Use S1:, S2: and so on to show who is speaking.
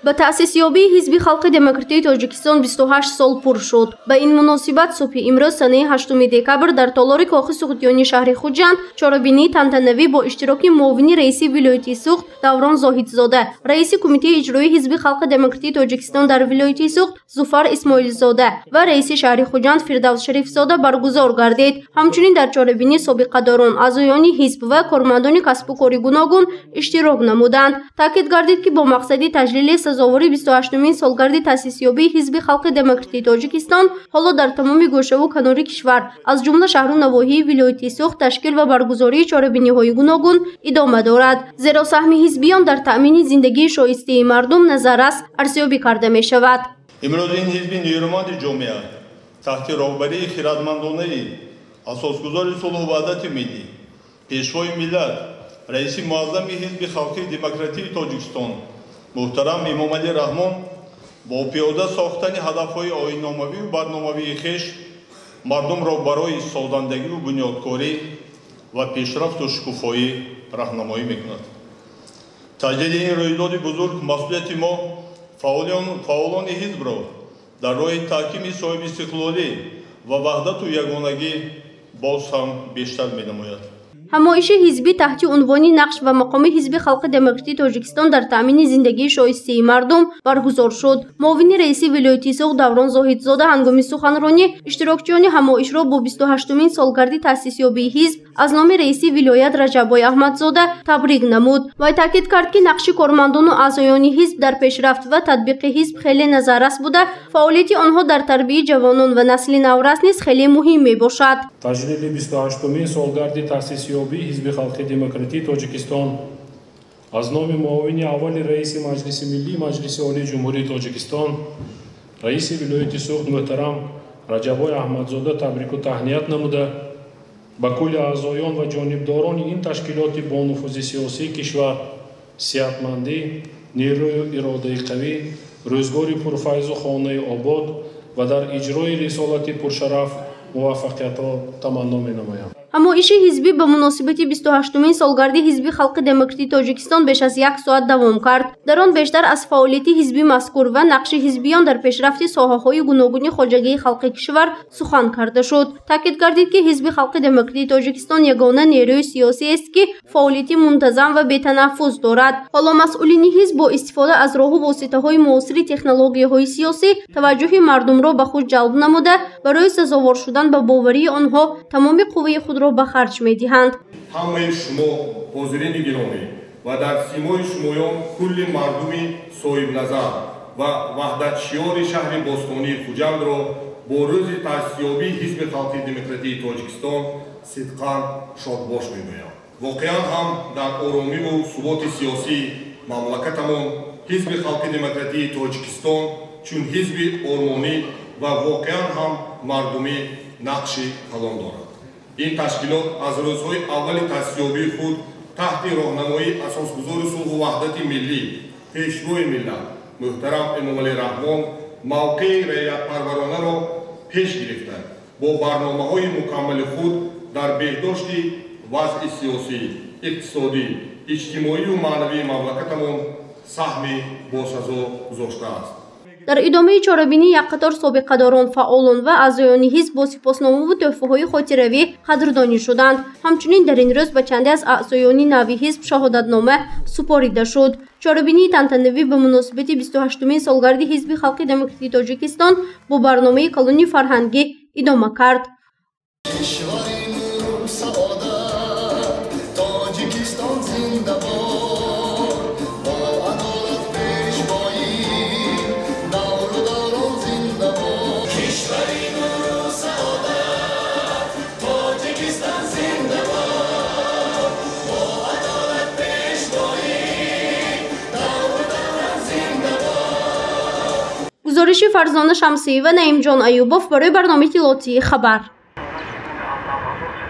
S1: Ба таъсисёбии Ҳизби халқи демократии Тоҷикистон 28 сол пур шуд. Ба ин муносибат субҳи имрӯз санаи 8 декабр дар толори Кохи Суғдиёни шаҳри Хуҷанд чорабинии тантанавӣ бо иштироки муовини раиси вилояти Суғд Даврон Зоҳидзода, раиси кумитаи иҷроии Ҳизби халқи демократии Тоҷикистон дар вилояти Суғд Зуфар Исмоилзода ва раиси шаҳри Хуҷанд Фирдавс Шарифзода баргузор гардид. Ҳамчунин дар чорабинӣ собиқадорон, аъзоёни ҳизб ва кормандони касбу кори гуногун иштирок намуданд. Таъкид гардид, ки бо мақсади таҷлили сазовори 28-умин солгарди таъсисёбии Ҳизби халқи демократии Тоҷикистон ҳоло дар тамоми гӯшаву канори кишвар, аз ҷумла шаҳру навоҳии вилояти Суғд, ташкил ва баргузории чорабиниҳои гуногун идома дорад. Зеро саҳми ҳизбиён дар таъмини зиндагии шоистаи мардум назаррас арзёбӣ карда мешавад.
S2: Имрӯз ин ҳизби нерӯманди ҷомеа таҳти роҳбарии хирадмандонаи асосгузори сулҳу ваҳдати миллӣ, пешвои миллат, раиси муаззами Ҳизби халқии демократии Тоҷикистон муҳтарам Эмомалӣ Раҳмон бо пиёда сохтани ҳадафҳои оинномавию барномавии хеш мардумро барои созандагиву бунёдкорӣ ва пешрафту шукуфоӣ раҳнамоӣ мекунад. Таҷлили ин рӯйдоди бузург масъулияти мо фаъолони ҳизбро дар роҳи таҳкими соҳибистиқлолӣ ва ваҳдату ягонагӣ боз ҳам бештар менамояд.
S1: Ҳамоиши ҳизбӣ таҳти унвони нақш ва мақоми Ҳизби халқи демократии Тоҷикистон дар таъмини зиндагии шоистаи мардум баргузор шуд. Муовини раиси вилояти Суғд Даврон Зоҳидзода ҳангоми суханронӣ иштирокчиёни ҳамоишро бо 28-умин солгарди таъсисёбии ҳизб аз номи раиси вилоят Раҷаббой Аҳмадзода табрик намуд. Вай таъкид кард, ки нақши кормандону аъзоёни ҳизб дар пешрафт ва татбиқи ҳизб хеле назаррас буда, фаъолияти онҳо дар тарбияи ҷавонон ва насли наврас низ хеле муҳим мебошад.
S3: Таҷлили 28-умин солгарди таъсисёбии Ҳизби халқи демократии Тоҷикистон аз номи муовини аввали раиси Маҷлиси миллии Маҷлиси Олии Ҷумҳурии Тоҷикистон, раиси вилояти Суғд муҳтарам Раҷаббой Аҳмадзода табрику таҳният намуда, ба кулли аъзоён ва ҷонибдорони ин ташкилоти бонуфузи сиёсии кишвар сиҳатмандӣ, нерӯю иродаи қавӣ, рӯзгори пурфайзу хонаи обод ва дар иҷрои рисолати пуршараф муваффақиятҳо таманно менамоям.
S1: Ҳамоиши ҳизбӣ ба муносибати 28-умин солгарди Ҳизби халқи демократии Тоҷикистон беш аз як соат давом кард. Дар он бештар аз фаъолияти ҳизби мазкур ва нақши ҳизбиён дар пешрафти соҳаҳои гуногуни хоҷагии халқи кишвар сухан карда шуд. Таъкид гардид, ки Ҳизби халқи демократии Тоҷикистон ягона нерӯи сиёсиест, ки фаъолияти мунтазам ва бетанаффус дорад. Ҳоло масъулини ҳизб бо истифода аз роҳу воситаҳои муосири технологияҳои сиёсӣ таваҷҷӯҳи мардумро ба худ ҷалб намуда, барои сазовор шудан ба боварии онҳо тамоми қувваи худро ба харҷ медиҳанд.
S4: Ҳамаи шумо ҳозирини гиромӣ ва дар симои шумоён кулли мардуми соҳибназар ва ваҳдатшиёри шаҳри бостонии Хуҷандро бо рӯзи таъсисёбии Ҳизби халқи демократии Тоҷикистон сидқан шодбош мегӯям. Воқеан ҳам дар оромиву суботи сиёсии мамлакатамон Ҳизби халқи демократии Тоҷикистон чун ҳизби ормонӣ ва воқеан ҳам мардумӣ нақши калон дорад. Ин ташкилот аз рӯзҳои аввали таъсисёбии худ таҳти роҳнамоии асосгузори сулҳу ваҳдати миллӣ, пешвои миллат муҳтарам Эмомалӣ Раҳмон мавқеи раиятпарваронаро пеш гирифта, бо барномаҳои мукаммали худ дар беҳдошти вазъи сиёсӣ, иқтисодӣ, иҷтимоию маънавии мамлакатамон саҳми босазо гузоштааст.
S1: Дар идомаи чорабинӣ як қатор собиқадорон, фаъолон ва аъзоёни ҳизб бо сипосномаву тӯҳфаҳои хотиравӣ қадрдонӣ шуданд. Ҳамчунин дар ин рӯз ба чанде аз аъзоёни нави ҳизб шаҳодатнома супорида шуд. Чорабинии тантанавӣ ба муносибати 28-умин солгарди Ҳизби халқи демократии Тоҷикистон бо барномаи калони фарҳангӣ идома кард. Гузориши Фарзона Шамсиева, Наимҷон Аюбов барои барномаи иттилоотии Хабар.